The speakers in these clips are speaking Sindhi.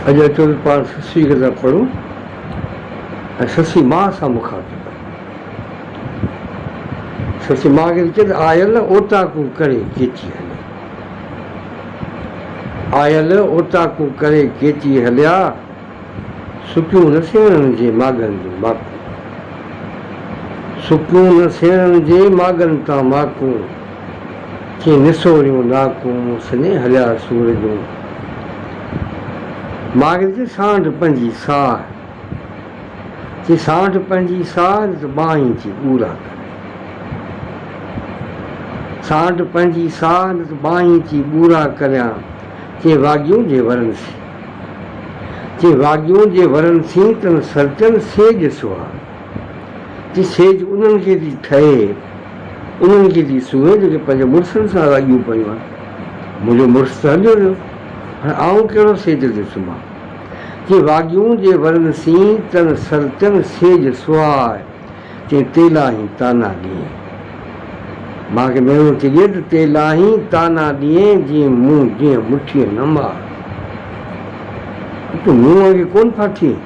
اڄ اچو ته پاڻ سسئي کي ٿا پڙهون ۽ سسئي ماء سان مخاطب آهي. سسئي ماء کي ٿي چئي ته آيل اوطاقون ڪري ڪيچي هليا. آيل اوطاقون ڪري ڪيچي هليا، سڪيون نه سيڻن جي ماڳن جون ماڪون. سڪيون نه سيڻن جي ماڳن تان ماڪون. ڪي نسوريون ناڪون سڃي هليا سور جون. ماڳ تي سانڍ پنهنجي ساهه، چي سانڍ پنهنجي ساهه نه ته ٻانهين ٿي ٻورا ڪريان. سانڍ پنهنجي ساهه نه ته ٻانهين ٿي ٻورا ڪريان، چي واڳيون جي ورن سين. چي واڳيون جي ورن سين تن سرتين سيڄ سهاڳ. جي سيج انهن کي ٿي ٺهي، انهن کي ٿي سونهي جيڪي پنهنجي مڙسن سان راڳيون پيون آهن. منهنجو مڙس ته هليو ويو، هاڻي آئون ڪهڙو سيج تي سمهان. جي واڳيون جي ورن سين، تن سرتين سيج سهاء، چئين تيلاهين طعنا ڏيين. مان کي مهڻو ٿي ڏي ته تيلاهين طعنا ڏيين، جيئن مون جيئن مٺيء نه مار. تون مون وانگي ڪونه ڦاٿين.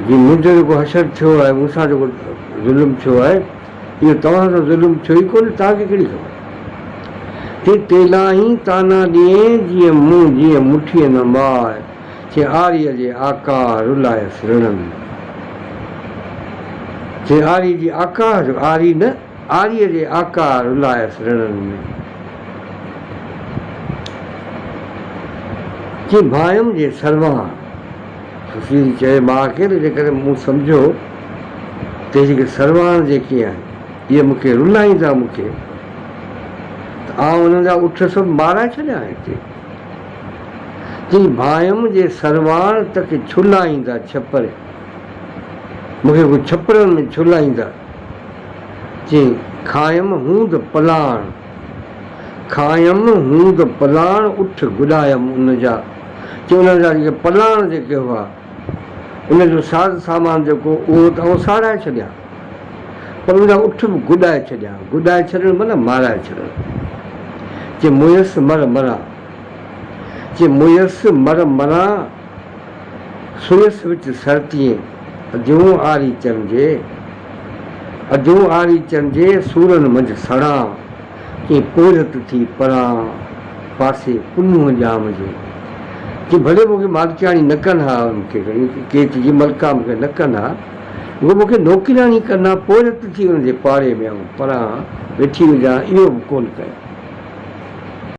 جي منهنجو جيڪو حشر ٿيو آهي، مون سان جيڪو ظلم ٿيو آهي، اهو توهان سان ظلم ٿيو ئي ڪونهي، توهان کي ڪهڙي خبر؟ چي تيلاهين طعنا ڏيين، جيئن مون جيئن مٺيء نه ماء، چي آريء جي آڪاهه رلايس رڻن ۾. چي آريء جي آڪاهه جو آري نه، آريء جي آڪاهه رلايس رڻن ۾. چي ڀانئيم جي سرواڻ. سسئي چئي ماء کي ته جيڪڏهن مون سمجهيو ته هي جيڪي سرواڻ جيڪي آهن، اهي مون کي رلائيندا مون کي ته آئون انهن جا اٺ سڀ مارائي ڇڏيان هتي. چي ڀانئيم جي سرواڻ تکي ڇلائيندا ڇپر، مون کي ڪو ڇپرن ۾ ڇلائيندا. چي کانئم هوند پلاڻ. کانئم هوند پلاڻ اٺ گڏايم ان جا. چي انهن جا جيڪي پلاڻ جيڪي هئا، ان جو ساز سامان جيڪو اهو ته آئون ساڙائي ڇڏيان، پر ان جا اٺ به گڏائي ڇڏيان. گڏائي ڇڏڻ معنيٰ مارائي ڇڏڻ. چي مئس مر مران. چي مئس مر مران. سوئس وچ سرتين، اديون آري چنجي، اديون آري چنجي، سورن منجهه سڙان، ڪي پورهيت ٿي پران، پاسي پنهونء ڄام جي. چي ڀلي مون کي مالڪياڻي نه ڪن ها، مون کي ڪيچ جي ملڪا مون کي نه ڪن ها، رڳو مون کي نوڪرياڻي ڪن ها، پورهيت ٿي انهن جي پاڙي ۾ آئون پران ويٺي هجان، اهو به ڪونه ڪيان.